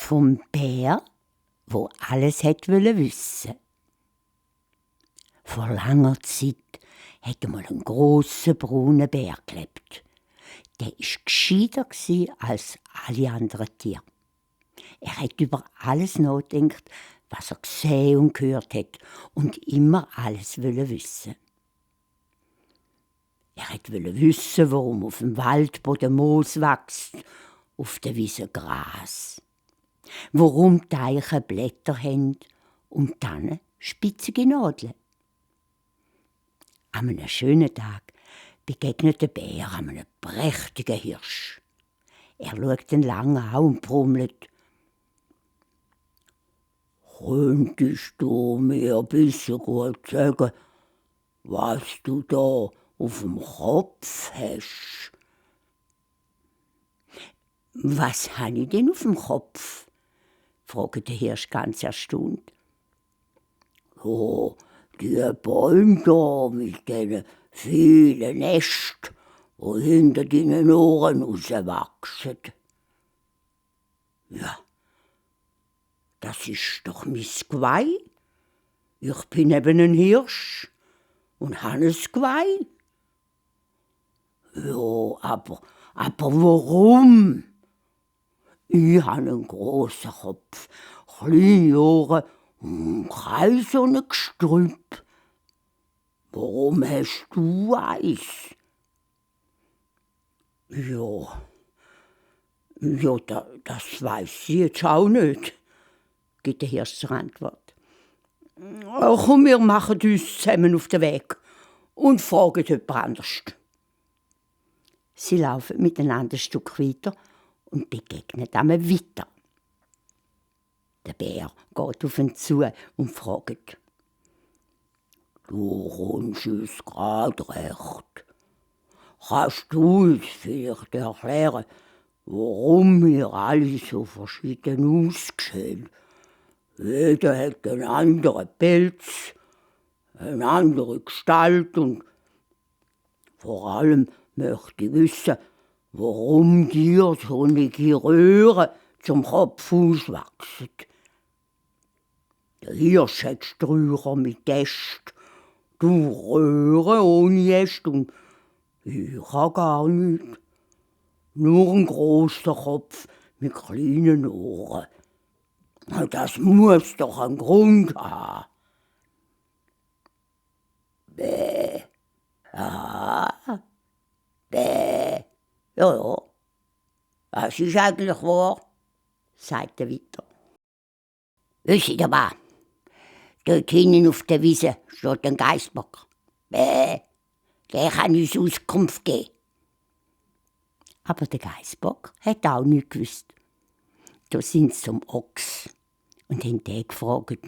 Vom Bär, wo alles wollte wissen. Vor langer Zeit hat einmal ein grosser brauner Bär gelebt. Der war gescheiter als alle anderen Tiere. Er hat über alles nachgedacht, was er gesehen und gehört hat, und immer alles wissen. Er wollte wissen, warum auf dem Waldboden Moos wächst, auf der Wiese Gras. Warum Teiche Blätter haben und Tannen spitzige Nadeln. An einem schönen Tag begegnet der Bär einem prächtigen Hirsch. Er schaut ihn lange an und brummelt: «Könntest du mir ein bisschen gut sagen, was du da auf dem Kopf hast?» «Was habe ich denn auf dem Kopf?» fragte der Hirsch ganz erstaunt. «Ja, die Bäume da mit diesen vielen Nesten, die hinter deinen Ohren rauswachsen.» «Ja, das ist doch mein Geweih. Ich bin eben ein Hirsch und habe ein Geweih.» «Ja, aber warum?» «Ich habe einen grossen Kopf, kleine Ohren und kein so ein Gestrüpp. Warum hast du eins?» «Ja, das weiss ich jetzt auch nicht», gibt der Hirsch zur Antwort. «Komm, wir machen uns zusammen auf den Weg und fragen jemand anders.» Sie laufen miteinander ein Stück weiter und begegnen einem weiter. Der Bär geht auf ihn zu und fragt: «Du kommst uns grad recht. Kannst du uns vielleicht erklären, warum wir alle so verschieden aussehen? Jeder hat einen anderen Pelz, eine andere Gestalt und vor allem möchte ich wissen, warum dir solche Röhren zum Kopf auswachsen. Der Hirsch hat Sträucher mit Ästen, du Röhren ohne Äste und ich habe gar nichts. Nur ein grosser Kopf mit kleinen Ohren. Das muss doch einen Grund haben.» «Bäh, ja, bäh, ja, das ist eigentlich wahr», sagt er weiter. «Wisst ihr was? Dort hinten auf der Wiese steht ein Geißbock. Bäh, der kann uns Auskunft geben.» Aber der Geißbock hat auch nichts gewusst. Da sind sie zum Ochs und haben den gefragt: